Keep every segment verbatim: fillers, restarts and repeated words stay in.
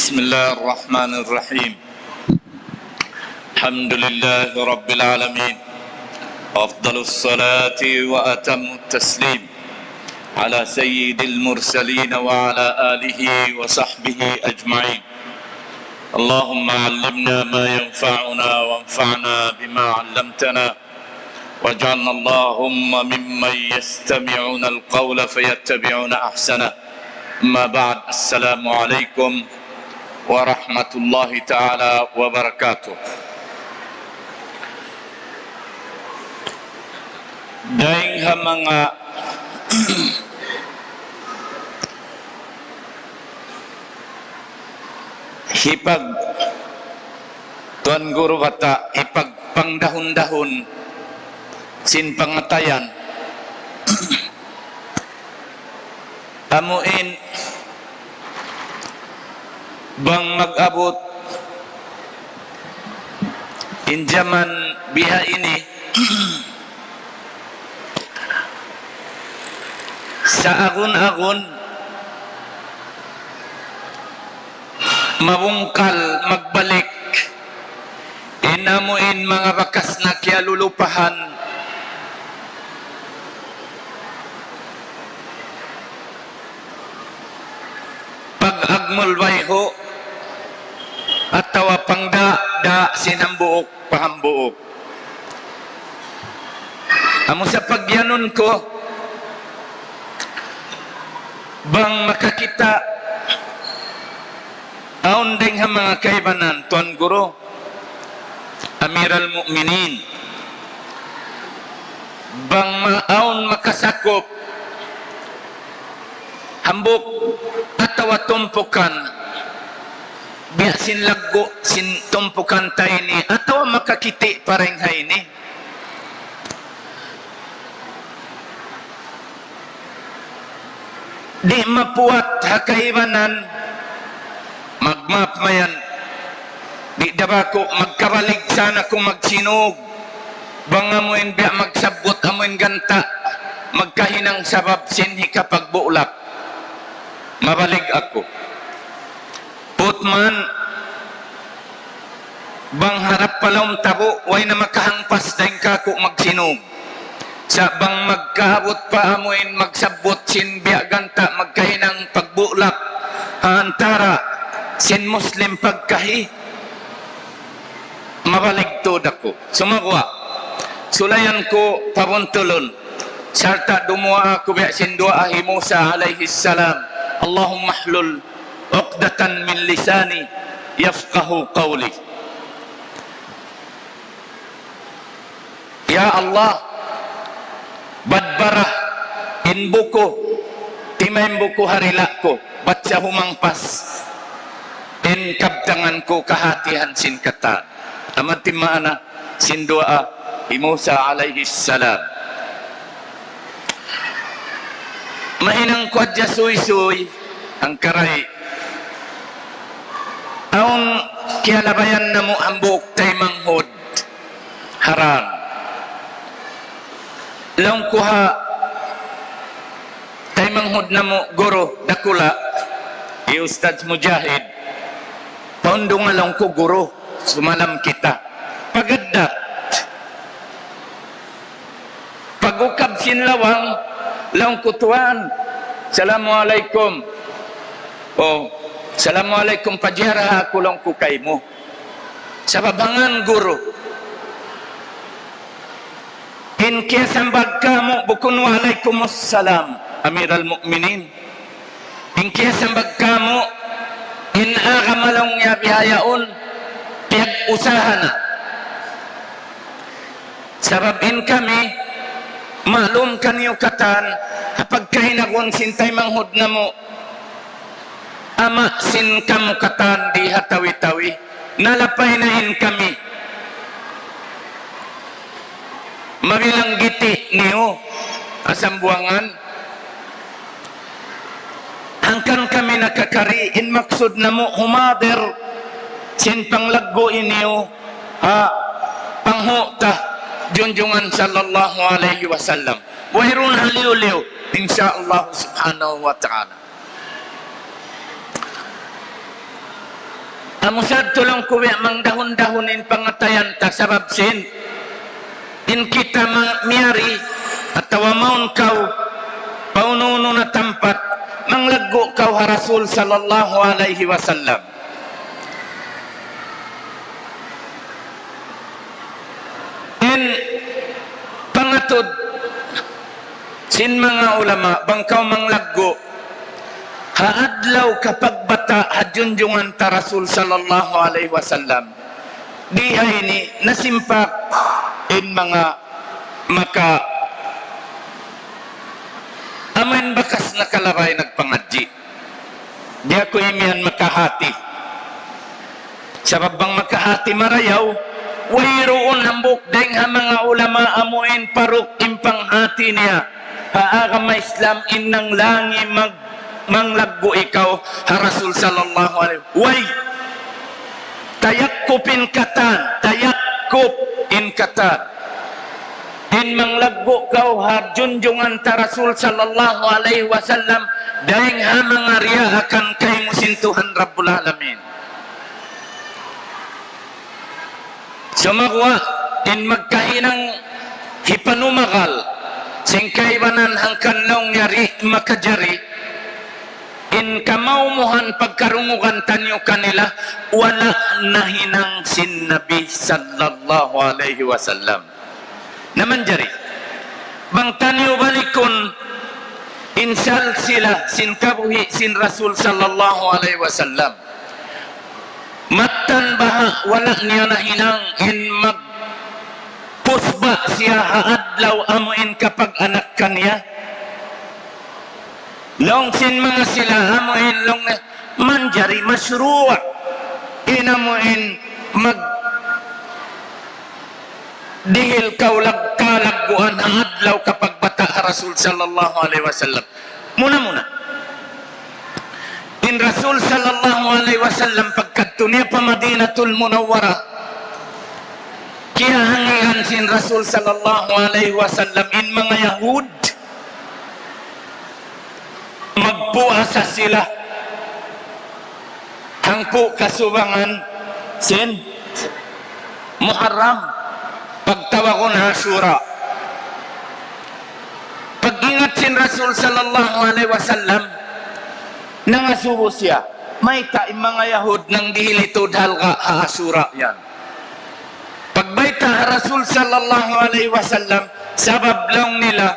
بسم الله الرحمن الرحيم. الحمد لله رب العالمين. أفضل الصلاة وأتم التسليم على سيد المرسلين وعلى آله وصحبه أجمعين. اللهم علمنا ما ينفعنا وانفعنا بما علمتنا واجعلنا اللهم ممن يستمعون القول فيتبعون أحسنه. أما بعد، السلام عليكم ورحمة الله تعالى وبركاته. Dayn ha manga hipag-, Tuan Guru, bata' hipagpangdahun-dahun sin pangatayan. Amu in bang mag-abut in jaman biha ini, sa agun-agun mabungkal magbalik in amu in manga bakas na kiyalulupahan, pag-agmul bayhu' atawa pangda'-da' sin hambuuk pa hambuuk. Amu sa pagyanun ku, bang makakita' awn dayng ha manga kaibanan, Tuan Guru, Amiral Mu'minin, bang ma-, awn makasakup hambuuk atawa tumpukan biya' sin laggu' sin tumpukan ta ini, atawa makakiti' pa dayng ha ini. Di' mapuat ha kaibanan, magmaap mayan. Di' da ba aku magkabalig sana ku magsinug. Bang amu in biya' magsabbut amu in ganta', magkahinang sabab sin hikapagbulag. Mabalig aku. Putman, bang harap pa lawm tabu', way na makahangpas dayng kāku' magsinug. Sa' bang magkaabut pa amu in magsabbut sin biya' ganta' magkahinang pagbulag ha antara' sin Muslim pagkahi, mabalig tuud aku. Sumagawa', sulayan ku pabuntulun, sarta' dumuwaa aku biya' sin duwaa hi Musa alayhi salam, اللهم احلل عقدة من لساني يفقهوا قولي. Ya Allah, badbara in buku, timay in buku ha dila' ku, bat siya humangpas in kabtangan ku kahatihan sin katan. Amu in maana sin duwaa hi Musa alayhi salam. Mahinang ku hadja suysuy, hangkaray. Awn kiyalabayan namu' hambuuk taymanghud ha dan. Laung ku ha taymanghud namu' guru dakula', hi Ustadz Mujahid. Paundunga laung ku guru, sumalam kita. Pagaddat. Pag-ukab sin lawang, laung ku tuwan, "Assalamu alaykum." "Oh, assalamu alaykum, pajihara aku," laung ku kaymu. Sabab hangkan guru. In kiyasambag kāmu' bukun "Wa alaykumus salam, Amiral Mu'minin." In kiyasambag kāmu', in agama laung niya bihaun, piyag-usaha na. Sabab in kami, maklum kaniyu katan, ha pagkahi nagun sin taymanghud namu', ama' sin kamu katan di ha Tawi-Tawi, nalapay na in kami. Mabilang giti' niyu, ha Sambuwangan. Hangkan kami nakakari, in maksud namu' humadir sin panglaggu' niyu ha panghu' ta junjungan sallallahu alayhi wasallam. Wayruun haliyu-liyu, insya Allah subhanahu wa ta'ala. Amu sa tuud laung ku biya' mangdahun-dahun in pangatayan ta sabab sin in kita ma-, miyari atawa mawn kaw pa unu-unu na tampat, manglaggu' kaw ha Rasul sallallahu alayhi wasallam. In pangatud sin manga ulama, bang kaw manglaggu' ha adlaw kapagbata' ha junjungan ta Rasul sallallahu alayhi wasallam. Di ha ini nasimpak in manga maka amu in bakas nakalabay nagpangadji'. Di' aku imiyan makahati. Sabab bang makahati marayaw, wayruun hambuuk dayng ha manga ulama amu in paruk in panghati niya ha agama Islam in nanglangi mag-, manglaggu' ikaw ha Rasul sallallahu alayhi. Way! Tayakkup in katan, tayakkup in katan. In manglaggu' kaw ha junjungan ta Rasul sallallahu alayhi wasallam, dayng ha manga riyaakan kaymu sin Tuhan Rabbul Alamin. Sumagawa', in magkahinang hipanumagal, sin kaibanan hangkan laung niya di' makajari, in kamaumuhan pagkarungugan taniyu kanila, wala' nahinang sin Nabi sallallahu alayhi wasallam. Na manjari, bang taniyu balikun in salsila sin kabuhi' sin Rasul sallallahu alayhi wasallam. Mattan baha' wala' niya nahinang in magpusba' siya ha adlaw amu in kapag-anak kaniya. Laung sin manga sila amu in laung niya manjari mashru'. In amu in mag-, dihil kaw lag-, kalagguan ha adlaw kapagbata' ha Rasul sallallahu alayhi wasallam. Muna-muna. In Rasul sallallahu alayhi wasallam pagkadtu niya pa Madinatul Munawwarah, kiyahangihan sin Rasul sallallahu alayhi wasallam in manga Yahud, magpuasa sila hangpu' kasubangan sin Muharram, pagtawagun Ashura. Pag-ingat sin Rasul sallallahu alayhi wasallam, nangasubu siya, mayta' in manga Yahud nangdihil tuud halga' ha Ashura yan. Pagbayta' ha Rasul sallallahu alayhi wasallam, sabab laung nila,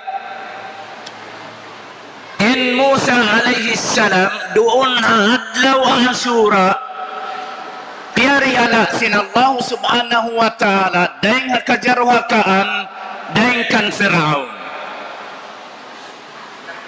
in Musa alayhi salam, duun ha adlaw Ashura, piyarihala' sin Allah subhanahu wa ta'ala, dayng ha kajaruhakaan, dayng kan Fir'aun.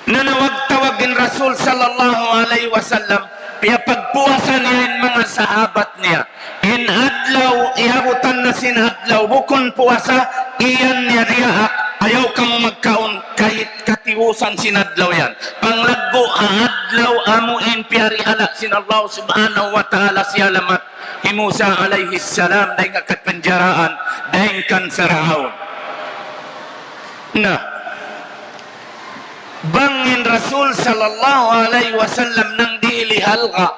Nanawag-tawag in Rasul sallallahu alayhi wasallam, piyapagpuasa niya in manga sahabat niya. In adlaw, iyabutan na sin adlaw, bukun puasa, iyan niya diyaak, ayaw kamu magkaun, kahit katibusan sin adlaw yan. Panglaggu' ha adlaw amu in piyarihala' sin Allah subhanahu wa ta'ala siyalamat hi Musa alayhi salam dayng ha kapanjaraan, dayng kan Fir'aun. Na, bang in Rasul sallallahu alayhi wasallam nangdihil halga'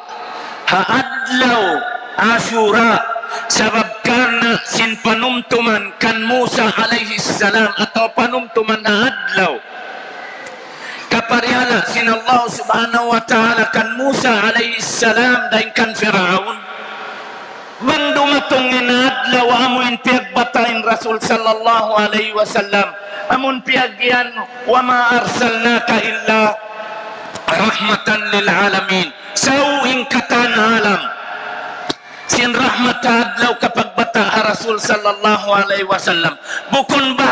ha adlaw Ashura, sabab karna' sin panumtuman kan Musa alayhi salam atawa panumtuman ha adlaw kaparihala' sin Allah subhanahu wa ta'ala kan Musa alayhi salam dayng kan Fir'aun. Bang dumatung in adlaw amu in piyagbata' in Rasul sallallahu alayhi wasallam, amun piyag-iyan, وما أرسلناك إلا رحمة للعالمين. Saw in katan alam sin rahmat ha adlaw kapagbata' ha Rasul sallallahu alayhi wasallam. Bukun ba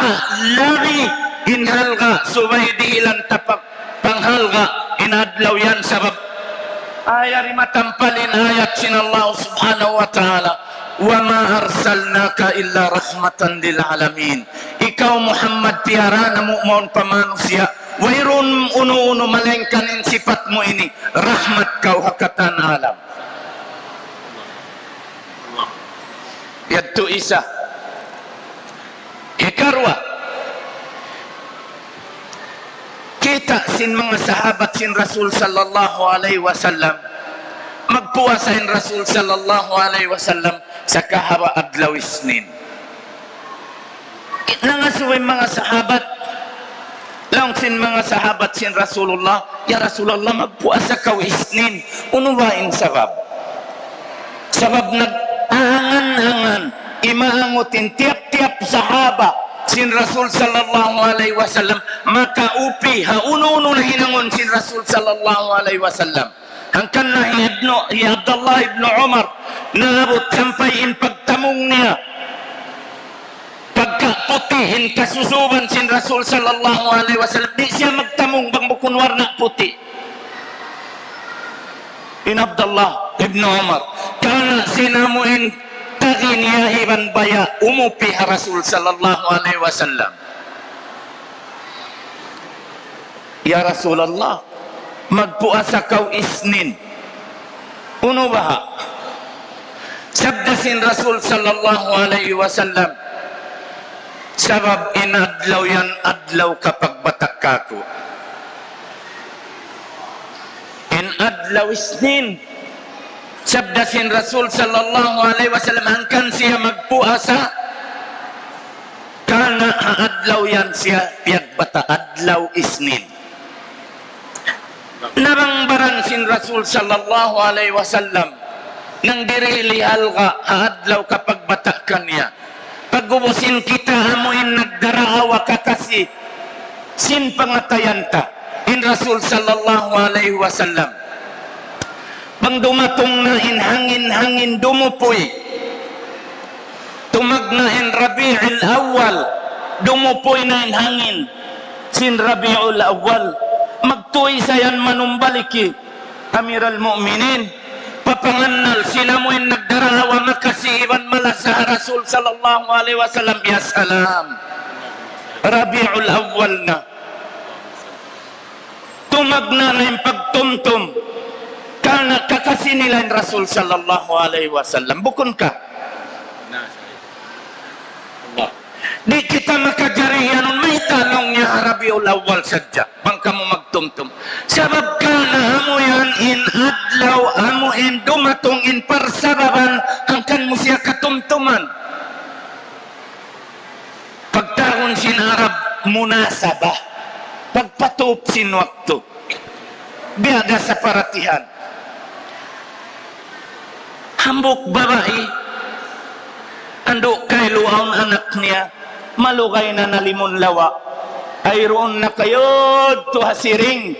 labi in halga' subay dihilan ta pa panghalga' in adlaw yan sabab yari matampal in ayat sin Allah subhanahu wa ta'ala, وما أرسلناك إلا رحمة للعالمين. Ikaw Muhammad, piyara namu' mawn pa manusiya', wayruun unu-unu malaingkan in sipat mu ini, rahmat kaw ha katan alam. Yadtu isa. Hikaruwa, kita' sin manga sahabat sin Rasul sallallahu alayhi wasallam, mag- Magpuasa in Rasul sallallahu alayhi wasallam sakahaba' adlaw Isnin. Nangasubu in manga sahabat, laung sin manga sahabat sin Rasulullah, "Ya Rasulullah, magpuasa kaw Isnin. Unu ba in sabab?" Sabab nag-aangan-angan, imaangut in tiyap-tiyap sahaba sin Rasul sallallahu alayhi wasallam, makaupi ha unu-unu na hinangun sin Rasul sallallahu alayhi wasallam. Hangkan na hi Ibnu, hi Abdullah ibnu Umar, naabut sampay in pagtamung niya. Pagka puti' in kasusuban sin Rasul sallallahu alayhi wasallam, di' siya magtamung bang bukun warna' puti'. In Abdullah ibnu Umar, karna' sin amu in tagi niya iban baya', umupi ha Rasul sallallahu alayhi wasallam. "Ya Rasulullah, magpuasa kaw Isnin. Unu baha'?" Sabda sin Rasul sallallahu alayhi wasallam, "Sabab in adlaw yan adlaw kapagbata' kāku'." In adlaw Isnin, sabda sin Rasul sallallahu alayhi wasallam, hangkan siya magpuasa, karna' ha adlaw yan siya piyagbata', adlaw Isnin. Na bang baran sin Rasul sallallahu alayhi wasallam, nang diri lihalga' ha adlaw kapagbata' kaniya. Pag'ubus in kita amu in nagdaraawa kakasi sin pangatayan ta, in Rasul sallallahu alayhi wasallam. Bang dumatung na in hangin-hangin dumupuy. Tumagna' in Rabiul Awwal, dumupuy na in hangin sin Rabiul Awwal. Magtuy sa yan manumbaliki, Amiral Mu'minin. Papangannal sila mu in nagdaraawa makasi iban malasa ha Rasul sallallahu alayhi wasallam. Ya salam. Rabiul Awwal na. Tumagna' na in pagtumtum. Karna' kakasi nila in Rasul sallallahu alayhi wasallam. Bukun ka? Di' kita makajari yan, mayta' laung niya ha Rabiul Awwal sadja bang kamu magtumtum. Sabab karna' amu yan in adlaw, amu in dumatung in parsababan, hangkan mu siya katumtuman. Pagtawagun sin Arab, munasabah. Pagpatup sin waktu. Biya' da sa paratihan. Hambuuk babai, andu' kailu awn anak niya, malugay na nalimun lawa'. Ay duun na kayadtu ha siring.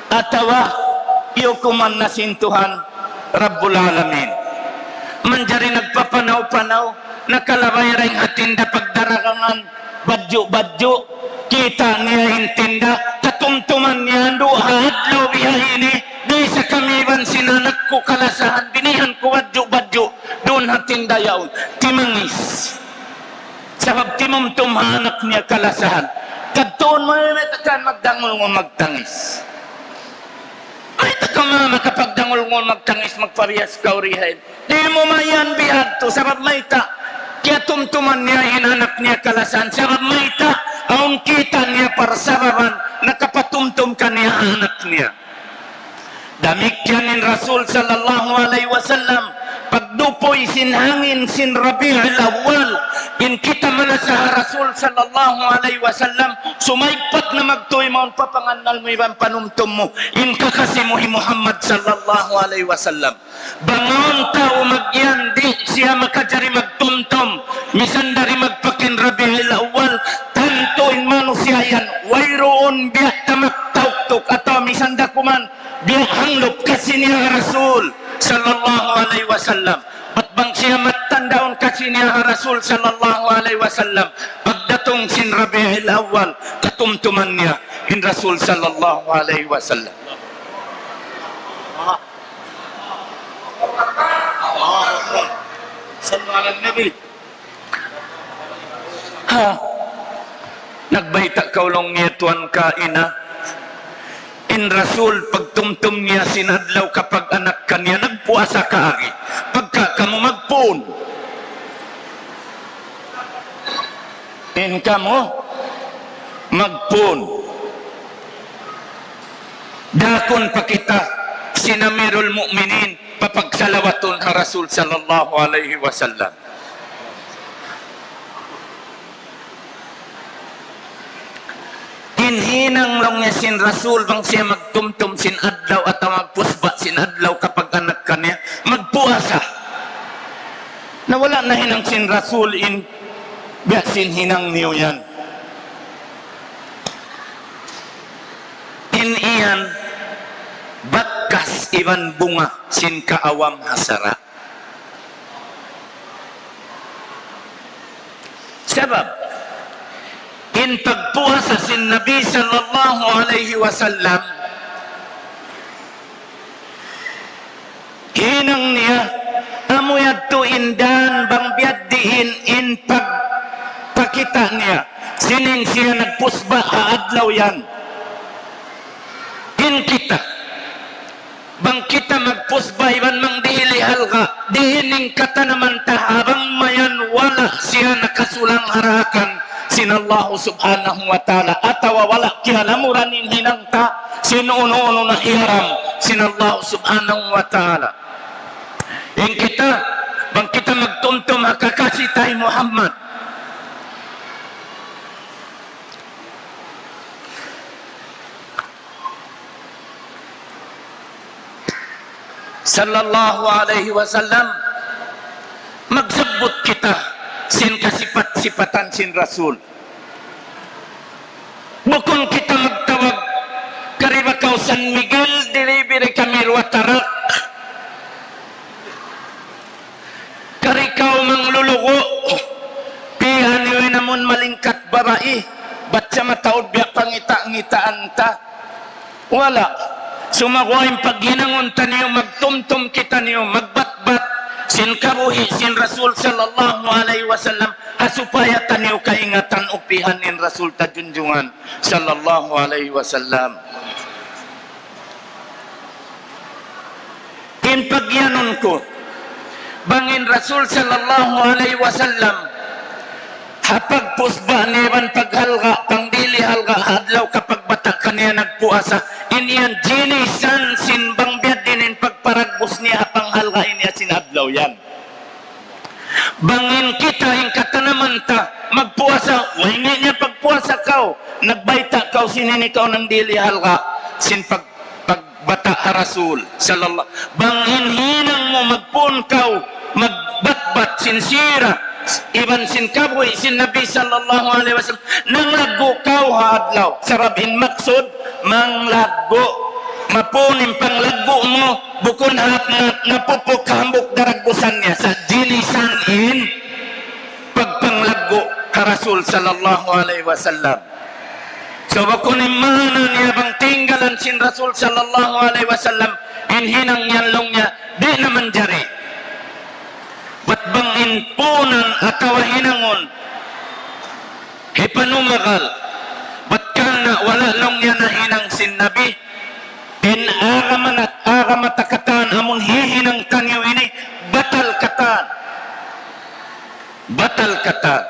Atawa, iyukuman na sin Tuhan Rabbul Alamin. Manjari nagpapanaw-panaw, nakalabay dayn ha tinda pagdaragangan, badju'-badju', kita' niya in tinda, katumtuman niya, andu' ha adlaw biha ini, di' sa kami iban sin anak ku kalasahan, binihan ku badju'-badju', duun ha tinda yaun, timangis. Sabab timumtum ha anak niya kalasahan. Kadtuun mu, mayta' kaw magdangul-ngul magtangis. Mayta' kaw makapagdangul-ngul magtangis, magpariyas kaw rihain. Di' mu mayan bihadtu, sabab mayta', kiyatumtuman niya in anak niya kalasahan, sabab mayta', awn kita' niya parsababan, nakapatumtum kaniya anak niya. Damikkiyan in Rasul sallallahu alayhi wasallam, pagdupuy sin hangin sin Rabiul Awwal, in kita malasa ha Rasul sallallahu alayhi wasallam, sumaypat na magtuy mawn pa pangannal mu iban panumtum mu, in kakasi mu hi Muhammad sallallahu alayhi wasallam. Bang awn tau magiyan di' siya makajari magtumtum, misan da di' magpakin Rabiul Awwal, tantu in manusiya' yan, wayruun biya' tamak tauktuk atawa misan da kuman biya' hanglup kasi niya ha Rasul sallallahu alayhi wasallam. Bat bang siya mattan daun kasi niya ha Rasul sallallahu alayhi wasallam, pagdatung sin Rabiul Awwal, katumtuman niya in Rasul sallallahu alayhi wasallam. Sallu ala nabi. Ha? Nagbayta' kaw laung niya tuwan kaina. In Rasul, pagtumtum niya sin adlaw kapag-anak kaniya, nagpuasa kaagi. Pagka kamu magpun. In kamu magpun. Dakun pa kita sin Amirul Mu'minin, papagsalawatun ha Rasul sallallahu alayhi wasallam. In hinang laung niya sin Rasul bang siya magtumtum sin adlaw atawa magpusba' sin adlaw kapag-anak kaniya, magpuasa. Na wala' nahinang sin Rasul in biya' sin hinang niyu yan. In iyan bakas iban bunga sin kaawam ha sara'. Sabab, in pagpuasa sin Nabi sallallahu alayhi wasallam, hinang niya, amu yadtu in dan bang biya' diin in pagpakita' niya. Sin in siya nagpusba' ha adlaw yan. In kita, bang kita magpusba' iban mangdihili halga', diin in katanaman ta ha bang mayan wala' siya nakasulang ha daakan sin Allah subhanahu wa ta'ala, atawa wala' kiyalamuran in hinang ta sin unu-unu na hiyaram sin Allah subhanahu wa ta'ala. In kita, bang kita magtumtum ha kakasi ta hi Muhammad sallallahu alayhi wasallam, magsabbut kita sin kasipat-sipatan sin Rasul. Bukun kita magtawag, "Kari ba kaw San Miguel, delivery kami duwa tarak. Kari kaw manglulugu', piha niyu in amun malingkat babai, bat siya mataud biya' pangita'-ngitaan ta." Wala'. Sumagawa' in paghinangun taniyu, magtumtum kitaniyu, magbatbat sin kabuhi' sin Rasul sallallahu alayhi wasallam, ha supaya taniyu kaingatan upihan in Rasul ta junjungan sallallahu alayhi wasallam. In pagiyanun ku, bang in Rasul sallallahu alayhi wasallam, ha pagpusba' niya iban paghalga', pangdihili halga', ha adlaw kapagbata' kaniya nagpuasa, in yan jinisan sin bang biya' diin in pagparagbus niya ha panghalga' niya sin adlaw yan. Bang in kita, in katanaman ta, magpuasa, way niya pagpuasa kaw, nagbayta' kaw sin ini kaw nangdihili halga', sin pag-, pagbata' ha Rasul, sallallahu. Bang in hinang mu magpun kaw, magbatbat sin sira, iban sin kabuhi' sin Nabi sallallahu alayhi wasallam, nanglaggu' kaw ha adlaw. Sabab in maksud, manglaggu'. Mapun in panglaggu' mu, bukun ha, na, napupuk hambuuk daragbusan niya. Sa' jinisan in pagpanglaggu' ha Rasul sallallahu alayhi wasallam. So, bukun in maana niya bang tinggalan sin Rasul sallallahu alayhi wasallam, in hinang yan laung niya, di' na manjari. Bat bang in puunan atawa hinangun, hipanumagal, bat karna' wala' laung niya nahinang sin Nabi, in agama na, agama ta katan, amun hihinang taniyu ini, batal katan. Batal katan.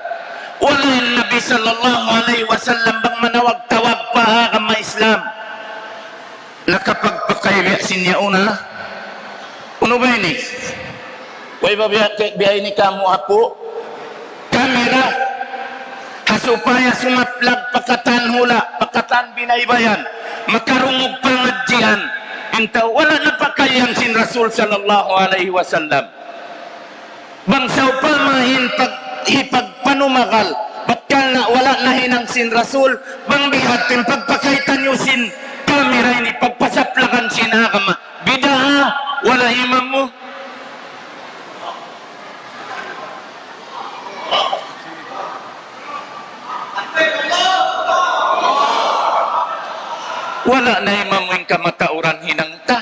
Wala' in Nabi sallallahu alayhi wasallam bang manawag-tawag pa agama Islam. Nakapagpakay biya' sin yauna. Unu ba ini? Way ba biya', biya' ini kamu apu? Kamera. Ha supaya sumaplag pa katan hula', pa katan binaybayan. Makarungug pangadjian. In tau, wala' na pakay yan sin Rasul sallallahu alayhi wasallam. Bang sawpama in pag-, hipagpanumagal, bat karna' wala' nahinang sin Rasul, bang biya' ha yan in pagpakay taniyu sin kamera ini, pagpasaplagan sin agama. Bid'ah, wala' imamu. Wala' na imamu in kamatauran hinang ta.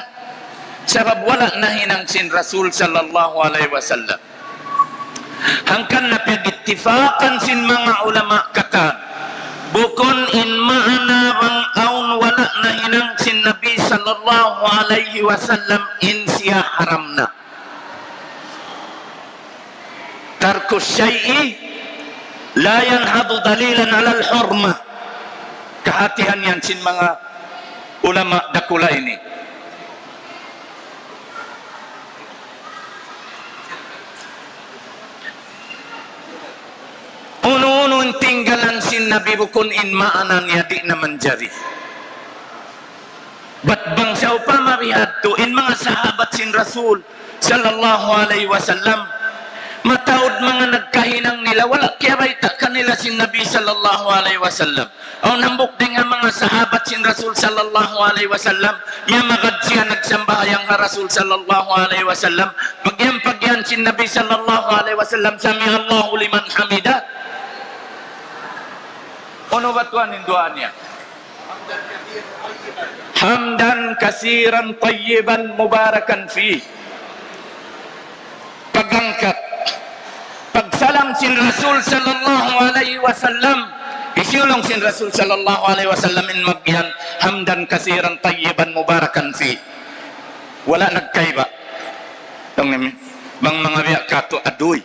Sabab wala' nahinang sin Rasul sallallahu alayhi wasallam. Hangkan na piyag-ittifakan sin manga ulama katan. Bukun in maana bang awn wala' nahinang sin Nabi sallallahu alayhi wasallam in siya haram na. ترك الشيء لا ينهض دليلا على الحرمة. Kahatihan yan sin manga ulama dakula' ini. tininggalan sin Nabi bukun in maana niya di' na manjari. Bat bang sawpama bihadtu, in manga sahabat sin Rasul sallallahu alayhi wasallam, mataud manga nagkahinang nila, wala' kiyabayta' kanila sin Nabi sallallahu alayhi wasallam. Awn hambuuk dayn ha manga sahabat sin Rasul sallallahu alayhi wasallam, miyamagad siya nagsambahayang ha Rasul sallallahu alayhi wasallam, pagyan-pagyan sin Nabi sallallahu alayhi wasallam, "Sami'allahu liman hamidah." Unu ba tuwan in duwaa niya? "Hamdan kasiran tayyiban mubarakan fih." Pag-angkat. Pagsalam sin Rasul sallallahu alayhi wasallam. Hisiyu laung sin Rasul sallallahu alayhi wasallam in magyan, "Hamdan kasiran tayyiban mubarakan fih." Wala' nagkaiba. Laung niya, bang manga biya' katu', aduy,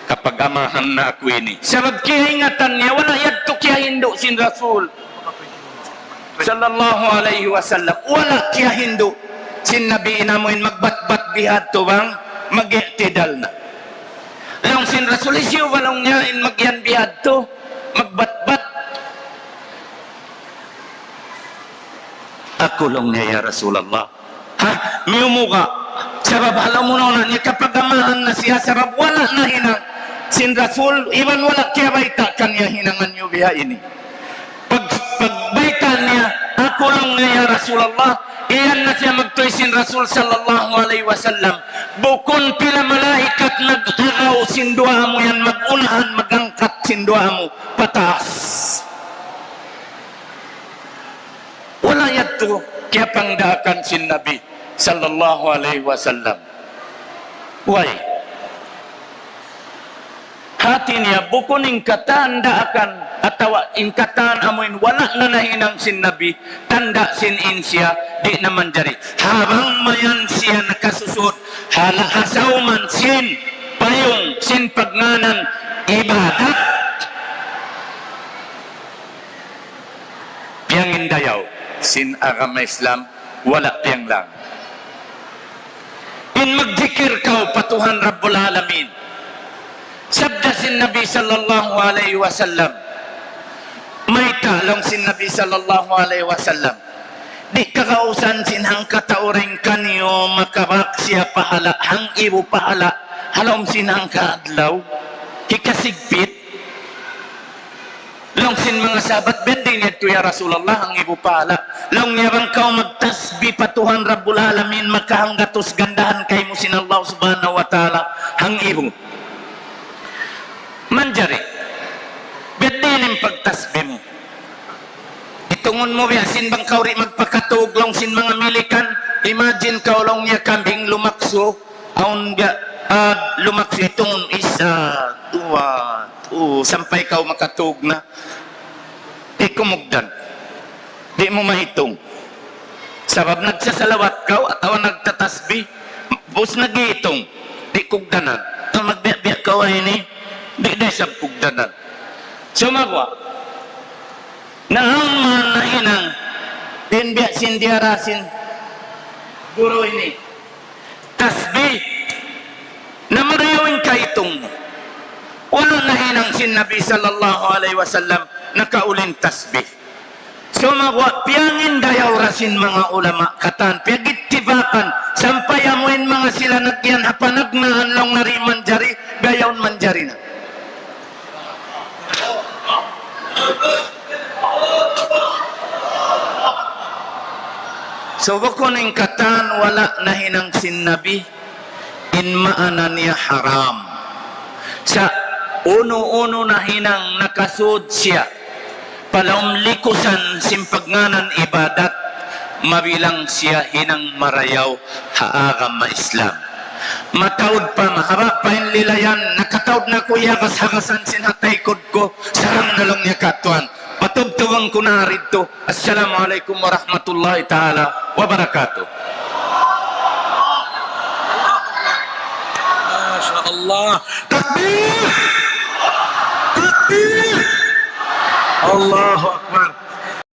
kapag-amahan na aku ini. Sabab kiyaingatan niya, wala' yadtu kiyahindu' sin Rasul sallallahu alayhi wasallam. Wala' kiyahindu' sin Nabi in amu in magbatbat bihadtu bang mag-i'tidal na. Laung sin Rasul, "Hisiyu ba," laung niya, "in magyan bihadtu, magbatbat?" "Aku," laung niya, "ya Rasulullah." Ha? Miyumuga'. Sabab halaum na niya kapag-amahan na siya, sabab wala' nahinang sin Rasul, iban wala' kiyabayta' kaniya hinangan niyu biha ini. Pag, pagbayta' niya, "Aku," laung niya, "ya Rasulullah," iyan na siya magtuy sin Rasul sallallahu alayhi wasallam. Bukun pila malaikat naghagaw sin duwaa mu yan, mag-unahan, mag-angkat sin duwaa mu pataas. Wala' yadtu kiyapangdaakan sin Nabi sallallahu alayhi wasallam. Way. Hati niya, bukun in katan daakan atawa in katan amuin wala' na nahinang sin Nabi, tanda' sin in siya di' na manjari. Ha bang mayan siya nakasusud ha la-, ha sawman sin payung sin pagngānan ibadat. Piyangindayaw sin agama Islam, wala' piyanglang. In magjikir kaw pa Tuhan Rabbul Alamin. Sabda sin Nabi sallallahu alayhi wasallam, mayta' laung sin Nabi sallallahu alayhi wasallam, di' kagausan sin hangkatau dayn kaniyu makabak siya pahala' hangka ibu pahala' ha lawm sin hangka adlaw hikasigpit. Laung sin manga sahabat, "Biya' diin yadtu ya Rasulullah, hangka ibu pahala'?" Laung niya, "Bang kaw magtasbih pa Tuhan Rabbul Alamin, makahanggatus gandahan kaymu sin Allah Subhanahu wa Ta'ala hangka ibu." Manjari. "Biya' diin in pagtasbih mu?" "Itungun mu biya' sin bang kaw di' magpakatug," laung sin manga Milikan. Imagine kaw, laung niya, kambing lumaksu. Awn ga, ah, lumaksu, itungun, isa, duwa, tu, sampay kaw makatug na. Di' kumugdan. Di' mu maitung. Sabab nagsasalawat kaw atawa nagtatasbih, pus nag-iitung. Di' kugdanan. Awn magbiya'-biya' kaw ini, di' da isab kugdanan. Sumagawa', na awn man nahinang, in biya' sin diyara sin guru ini. Tasbih. Na marayaw in kaitung mu. Wala' nahinang sin Nabi sallallahu alayhi wasallam nakauli in tasbih. Sumagawa' piyangindayaw da sin manga ulama katan, piyagittibakan, sampay amuin manga sila nagyan ha panagnaan laung niya di' manjari, biya' yaun manjari na. So, bukun in katan wala' nahinang sin Nabi, in maana niya haram. Sa' unu-unu nahinang nakasud siya pa lawm likusan sin pagngānan ibadat, mabilang siya hinang marayaw ha agama Islam. Mataud pa, mahaba' pa in lilayan, nakataud na aku iyagas-hagasan sin ha taykud ku, sarang na laung niya katuan. Patubtuban ku na didtu. Assalamu alaykum warahmatullahi ta'ala wabarakatuh. Masha Allah. Takbir! Takbir! Allahu Akbar.